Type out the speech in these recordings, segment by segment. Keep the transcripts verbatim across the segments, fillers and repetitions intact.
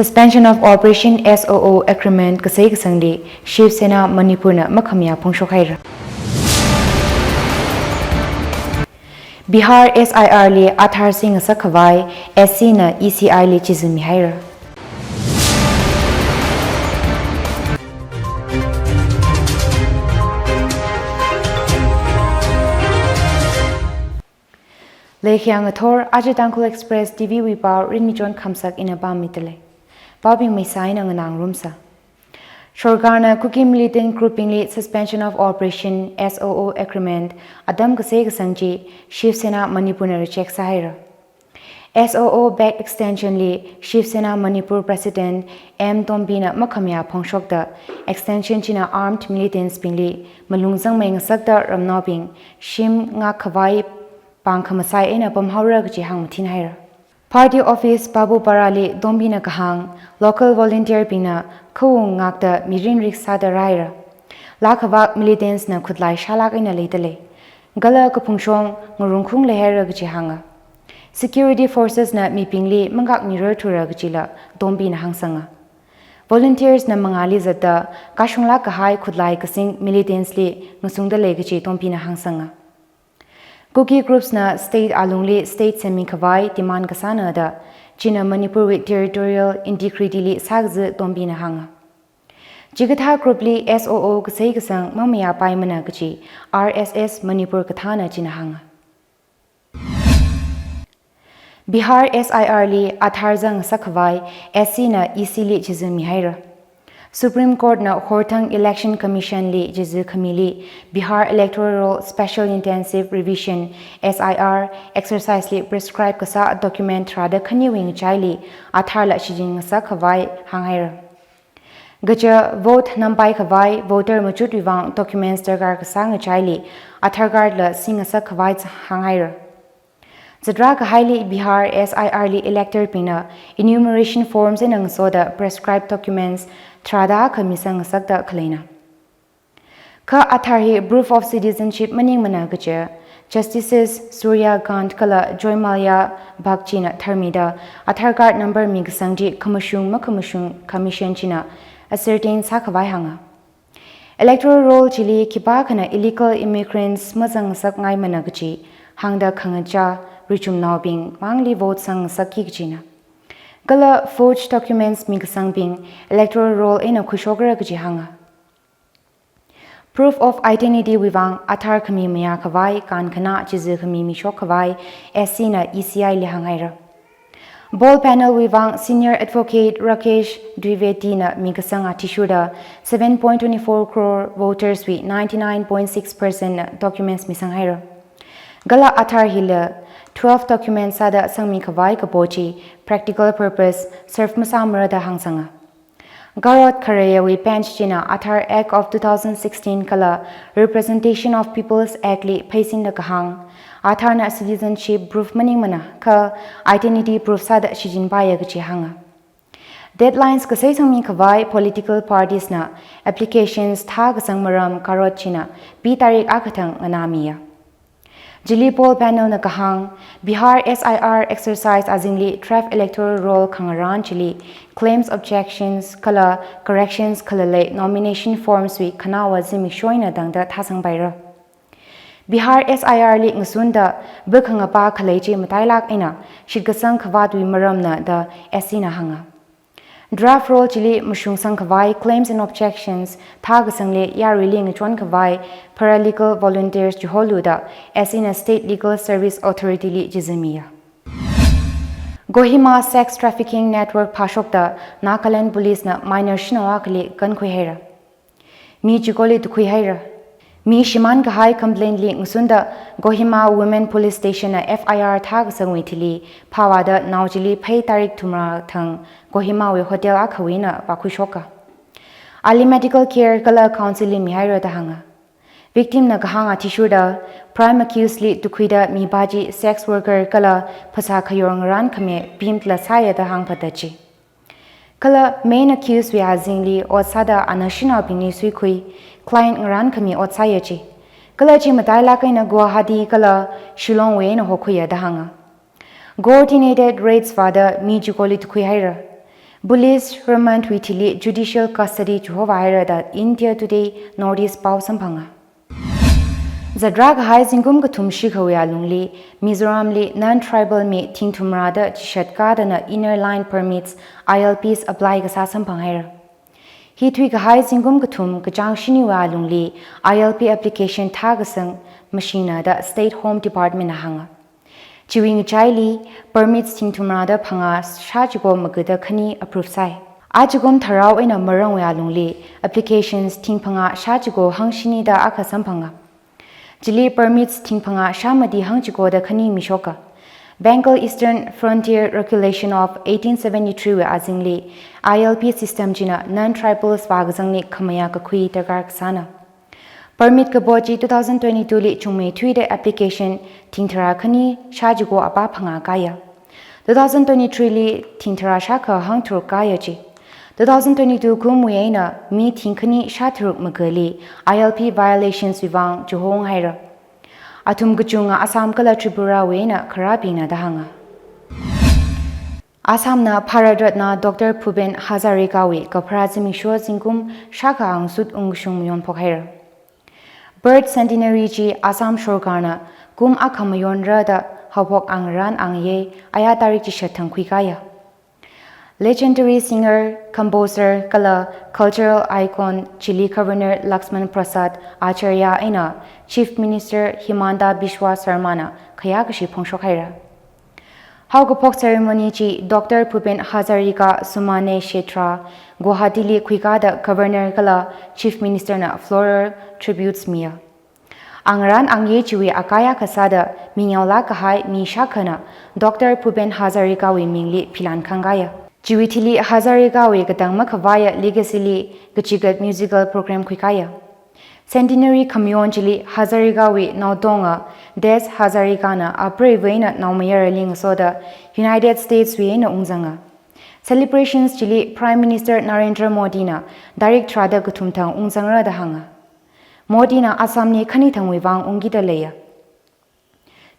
Suspension of Operation S O O agreement kasei kasangli Shiv Sena Manipurna makhamayā phongshok haira. Bihar S I R li Aadhaar singasak khavai S C na E C I li chizumi haira. Leikhayang athor, aja Tangkhul Express T V wui pao Rinmichon Khamsak ina pāmidalei. Paobing maisā eina nganāngarumsa. Sorkarna Kuki militant group bingli Suspension of Operation, S O O agreement, atam kasei kasang chi Shiv Sena Manipurna reject sāhaira. S O O backed extension li Shiv Sena Manipur President M Tombina makhamayā phongshokta, extension china armed militants bingli malung zangmei ngasakta ramnaobing shim ngak khavai pāng khamasai eina pamhaora kaji hāngmathin haira. Party office Babupara li Tombina kahāng, local volunteer bingna khawung ngakta mirin riksāda rāhaira. Laa khavak militants na khutlai shālāk eina leidalei. Kala kaphungshong ngarungkhung leihaira kaji hānga. Security forces na mibingli mangakmirar thura kajila Tombina hāngsanga. Volunteers na mangāli zatta kashunglāk kahai khutlai kasing militants li ngasungdalei kaji Tombina hāngsanga. Kuki groups na state alungli state semi khavai demand kasāna da, china Manipur wui territorial integrity li sākaza Tombina hānga. Chikathā group li S O O kasei kasang mamayāpaimana kaji R S S Manipur kathāna china hānga. Bihar S I R li Aadhaar zangasak khavai S C na E C li chizumi haira. Supreme Court na horthang Election Commission li chizu khamili Bihar Electoral Roll Special Intensive Revision, S I R, exercise li prescribe kasā document tharāda khaniwui ngachaili Aadhaar la shichin ngasak khavai hānghaira. Kaja vote nampai khavai voter machutwui vang documents darkar kasā ngachaili Aadhaar card la singasak khavai hānghaira. Zatrā kahaili Bihar S I R li elector bingna enumeration forms eina ngasoda prescribed documents tharāda khami sangngasakta khaleina. Kha Aadhaar hi proof of citizenship maningmana kaja Justices Surya Kant kala Joymalia Bagchi na tharmida Aadhaar card number mikasang chi khamashung makhamashung Commission china ascertain sākhavai hānga. Electoral roll chili khipākhana illegal immigrants mazangngasakngaimana kaji hāngda khangachā richumnaobing mangli vote sangngasakki kajina. Kala forged documents mikasangbing electoral roll eina khuishokra kaji hānga. Proof of identity wui vang Aadhaar khami mayā khavai, kankhana chizu khami mishok khavai, S C na E C I li hānghaira. Poll panel wui vang Senior Advocate Rakesh Dwivedi na mikasang athishurda seven point twenty four crore voters wui ninety nine point six percent na documents misanghaira. Kala Aadhaar hila twelve documents sāda sangmi khavai kapo chi practical purpose serve masāmara da hāngsanga. Garod khareiyawui bench china Aadhaar Act of two thousand sixteen kala Representation of People's Act li pheisinda kahāng, Aadhaar na citizenship proof maningmana kha identity proof sāda shichinpaiya kaji hānga. Deadlines kasei sangmi khavai political parties na applications thākasang maram Garod china pi tarik akha thang nganāmiya. Chili poll panel na kahāng, Bihar S I R exercise azingli draft electoral roll khangarān chili claims, objections kala corrections khalalei nomination forms wui khanaowa zimiksho eina tangda thāsangpaira. Bihar S I R li ngasunda bakhangapa khalei chi matailāk eina shitkasang khavātwui maramna da S C na hānga. Draft roll chili mashungsang khavai claims and objections thākasangli yaruili ngachon khavai paralegal volunteers chiholu da S C na State Legal Service Authority li chizimiya. Kohima sex trafficking network phāshokta Nagaland Police na minor shanao akhali kankhuihaira. Mi chikoli tukhuihaira. Mi shimān kahai complaint li ngasunda Kohima Women Police Station na F I R thākasangwui thili phāvāda nao chili phei tarik thumrā thang Kohimawui hotel akhawui eina vākhuishoka. Ali medical care kala counseling mihaira da hānga. Victim na kahāng athishurda prime accused li tukhuida mipā chi sex worker kala phasā khayor ngarān khami pimp la sāya da hāngphata chi. Kala main accused wui azingli ot sāda ana shanaobingli suikhui, client ngarān khami ot sāya chi. Kala chi matailāk eina Guwahati kala Shillong wui eina hokhuiya da hānga. Coordinated raids vāda mi chikoli tukhuihaira. Police remand wui thili judicial custody chihova haira da India Today North East pao samphanga. Zatrā kahai zingkum kathum shikhawui alungli, Mizoramli non-tribal mi thing thumrada chishat kadana Inner Line Permits, I L Ps, apply kasā samphang haira. Hi thuikahai zingkum kathum kachāng shiniwui alungli I L P application thākasang mashina da State Home Department na hānga. Chiwui ngachaili permits thing thumrada phangā shā chiko magada khani approve sai. Achikum tharao eina marangwui alungli applications thing phangā shā chiko hangshini da akha samphanga. Chili permits thing phangā shā mati hang chiko da khani mishoka. Bengal Eastern Frontier Regulation of eighteen seventy-three wui azingli I L P system china non-tribals vākazangli khamayā kakhui darkar kasāna. Permit kapo chi two thousand twenty-two li chungmeithuida application thing tharā khani shā chiko apā phangā kaya. Two thousand twenty-three li thing tharā shākha hang tharuk kaya chi. Two thousand twenty-two kumwui eina mi thing khani shā tharuk magali I L P violations wui vang chihong haira. Athum kachunga Assam kala Tripura wui eina kharābingna da hānga. Assamna Bharat Ratna Doctor Bhupen Hazarika wui kapharā zimiksho zingkum shākha angsut ungkashung mayon phok haira. Birth centenary chi Assam sorkarna kum akha mayonra da haophok angarān angayei aya tarik chishat thang khuikaya. Legendary singer, composer kala cultural icon chili Governor Laxman Prasad Acharya eina Chief Minister Himanta Biswa Sarmana khayākashi phongshok haira. Haokaphok ceremony chi Doctor Bhupen Hazarika Samman Kshetra, Guwahati li khuikada Governor kala Chief Minister na floral tributes miya. Angarān angayei chiwui akaya kasāda mingaolāk kahai mi shākhana Doctor Bhupen Hazarika wui mingli philan khangkaya. Chiwui thili Hazarika wui katang makhavaiya legacy li kachigat musical program khuikaya. Centenary khamayon chili Hazarika wui naotonga Des Hazarika na apreiva̱ eina naomayarali ngasoda United States wui eina ungzanga. Celebrations chili Prime Minister Narendra Modi na tarik tharāda kathum thang ungzangra da hānga. Modi na Assam li khani thangwui vang ungkida leiya.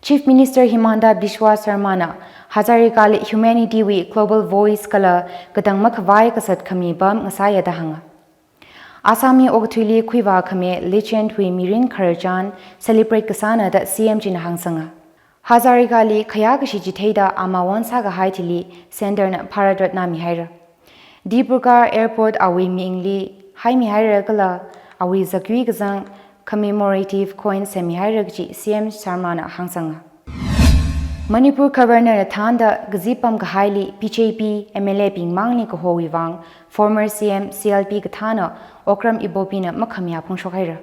Chief Minister Himanta Biswa Sarmana Hazarika li humanity wui global voice kala katang makhavai kasat khami pam ngasāya da hānga. Assam mi okathuili khuivā khami legend wui mirin khararchan celebrate kasāna da C M china hāngsanga. Hazarika li khayākashi chitheida amawon sākahai thili center na Bharat Ratna mihaira. Dibrugarh Airport awui mingli haimihaira kala awui zakyui kazang commemorative coin semmihaira kaji C M Sarmana hāngsanga. Manipur Governor na thānda kazip pamkahaili B J P M L A bing mangli kahowui vang former C M C L P kathāna Okram Ibobi na makhamayā phongshok haira.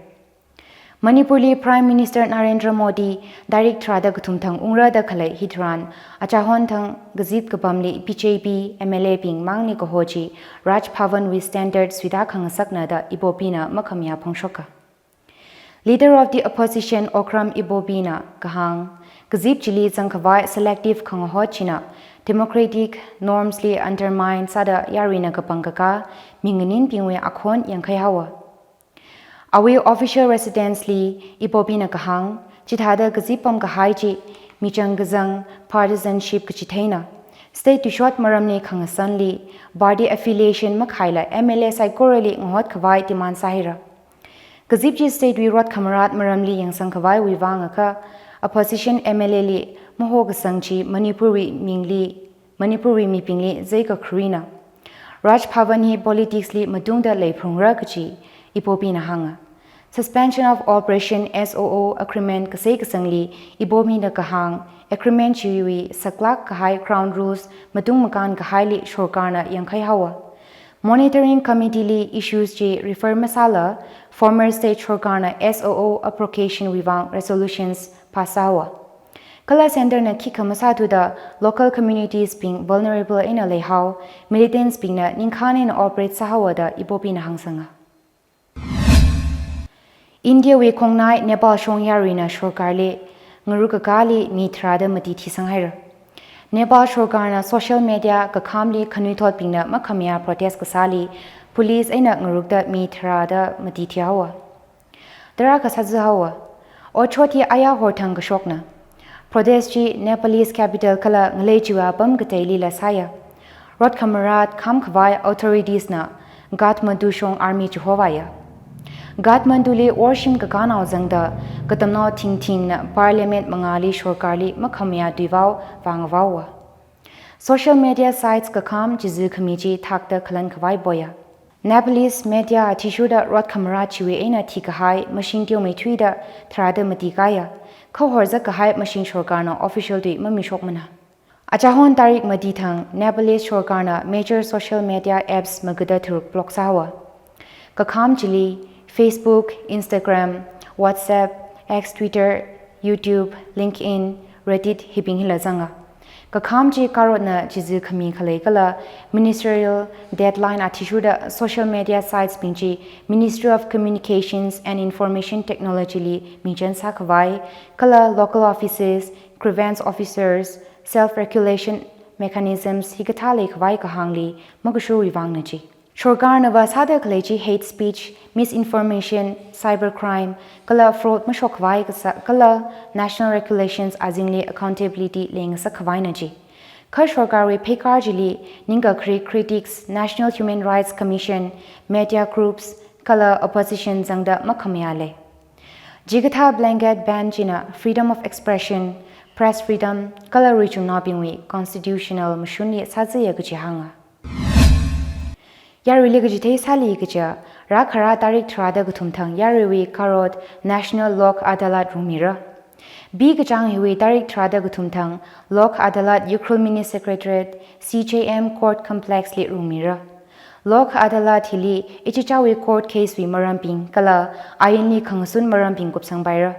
Manipur li Prime Minister Narendra Modi tarik tharāda kathum thang ungrada khalei hitharan achahon thang kazip kapamli B J P M L A bing mangli kaho chi Raj Bhavan wui standard suida khangasakna da Ibobi na makhamayā phongshoka. Leader of the Opposition Okram Ibobi na kahāng, kazip chili zangkhavai selective khangahot china democratic norms li undermine sāda yaruina kapangkaka minganinbingwui akhon yangkhai haowa. Awui official residence li Ibobi na kahāng, chithāda kazip pamkahai chi michang kazang partisanship kachitheina. State tuishot maramli khangasanli party affiliation makhaila M L A saikorali ngahotkhavai demand sāhaira. Kazip chi state wui rot khamarat maramli yangsangkhavaiwui vang akha, opposition M L A li maho kasang chi Manipur wui mingli, Manipur wui mibingli zai kakharina. Raj Bhavan hi politics li matungda leiphalungra kaji Ibobi na hānga. Suspension of Operation S O O agreement kasai kasangli Ibobi na kahāng, agreement chiwui saklāk kahai ground rules matung makān kahaili sorkarna yangkhai haowa. Monitoring Committee li issues chi refer masāla, former state sorkarna S O O abrogation wui vang resolutions pass sāhaowa. Kala center na khikha masāthuda local communities bing vulnerable eina leihao, militants bingna ningkhān eina operate sāhaowa da Ibobi na hāngsanga. India wui khongnai Nepal shong yaruina sorkarli ngaruk kakāli mi tharāda mati thisang haira. Nepal sorkarna social media kakhamli khanuithotbingna makhamayā protest kasāli police eina ngarukda mi tharāda mati thihaowa. Tarākha sāzā haowa. Otshot hi aya horthang kashokna. Protest chi Nepalese capital kala ngalei chiwui apam kateilila sāya. Rot khamarat kham khavai authorities na Kathmandu shong army chihovāya. Kathmandu li worshim kakānao zangda katamnao thingthingna parliament mangāli shorkarli makhamayā tuivao vāngavaowa. Social media sites kakham chizi khami chi thakta khalan khavai poya. Nepalese media athishurda rot khamarat chiwui eina thikahai mashing teomeithuida tharāda mati kaya. Kha horzak kahai mashing shorkarna official tui mamishokmana. Achahon tarik mati thang Nepalese shorkarna major social media apps magada tharuk block sāhaowa. Kakham chili Facebook, Instagram, WhatsApp, X, Twitter, YouTube, LinkedIn, Reddit hibing hila zanga. Kakham chi karotna chizi khami khalei kala ministerial deadline athishurda social media sites bing chi Ministry of Communications and Information Technology li mingchen sākhavai kala local offices, grievance officers, self-regulation mechanisms hikathā leikhavai kahāngli makashurwui vangna chi. Shorkarna vāsāda khalei chi hate speech, misinformation, cybercrime, kala fraud mashokkhavai kasā, kala national regulations azingli accountability leingasak khavaina chi. Kha shorkarwui pheikar chili ningkakhari critics, National Human Rights Commission, media groups, kala opposition zangda makhamayā lei. Chikathā blanket ban china freedom of expression, press freedom, kala ruichumnaobingwui constitutional mashunli sāzaya kaji hānga. Yaruili kachithei sāli kaja, rākhara tarik tharāda kathum thang yaruiwui karot National Lok Adalat rungmira. Bi kachāng hiwui tarik tharāda kathum thang Lok Adalat Ukhrul Mini Secretariat, C J M Court Complex li rungmira. Lok Adalat hili ichichāwui court case wui marambing kala ainli khangasun marambing kupsangpaira.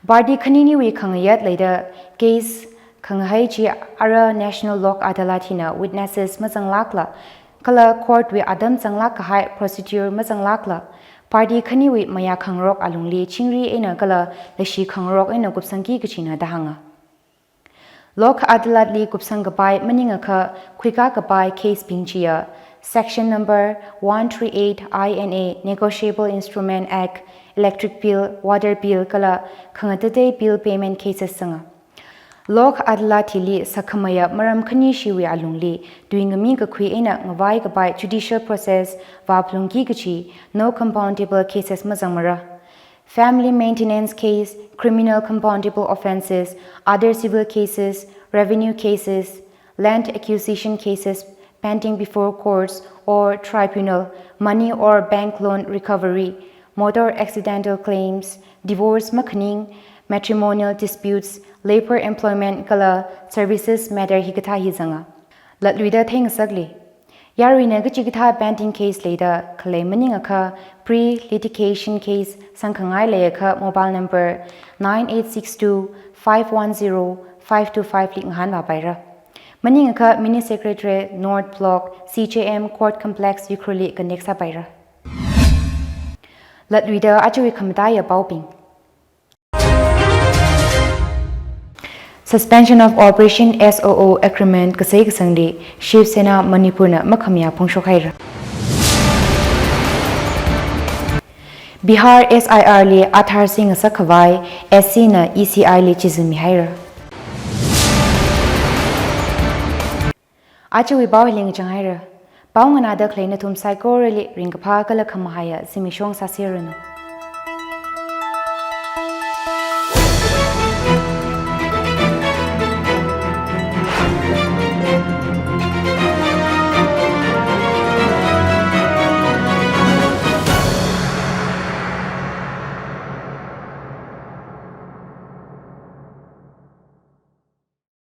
Party khaniniwui khangayat leida case khangahai chi ara National Lok Adalat hina witnesses mazanglākla, kala court wui atam zanglāk kahai procedure mazanglākla, party khaniwui mayā khangarok alungli chingri eina kala leishi khangarok eina kupsangki kachina da hānga. Lok Adalat li kupsang kapai maningakha khuikā kapai case bing chiya, section number one three eight I N A, Negotiable Instrument Act, electric bill, water bill kala khangatatei bill payment cases zanga. Lok Adalat hili sakhamaya maram khani shiwui alungli tuingami kakhui eina ngavai kapai judicial process vāphalungki kachi no compoundable cases mazangmara. Family maintenance case, criminal compoundable offences, other civil cases, revenue cases, land acquisition cases pending before courts or tribunal, money or bank loan recovery, motor accidental claims, divorce makhaning, matrimonial disputes, labor employment kala services matter hikathā hi zanga. Latluida theingasakli. Yaruina kachikathā pending case leida khalei maningakha pre-litigation case sangkhangai leiakha mobile number nine eight six two five one zero five two five li ngahānvāpaira. Maningakha Mini Secretariat North Block C J M Court Complex Ukhrulli connect sāpaira. Latluida ajawui khamataiya paobing. Suspension of Operation, S O O agreement kasei kasangli Shiv Sena Manipurna makhamayā phongshok haira. Bihar S I R li Aadhaar singasak khavai S C na E C I li chizumi haira. Ajawui pao hili ngachang haira. Pao nganāda khalei nathum saikorali ringkaphā kala khamahaiya zimiksho sāseranu.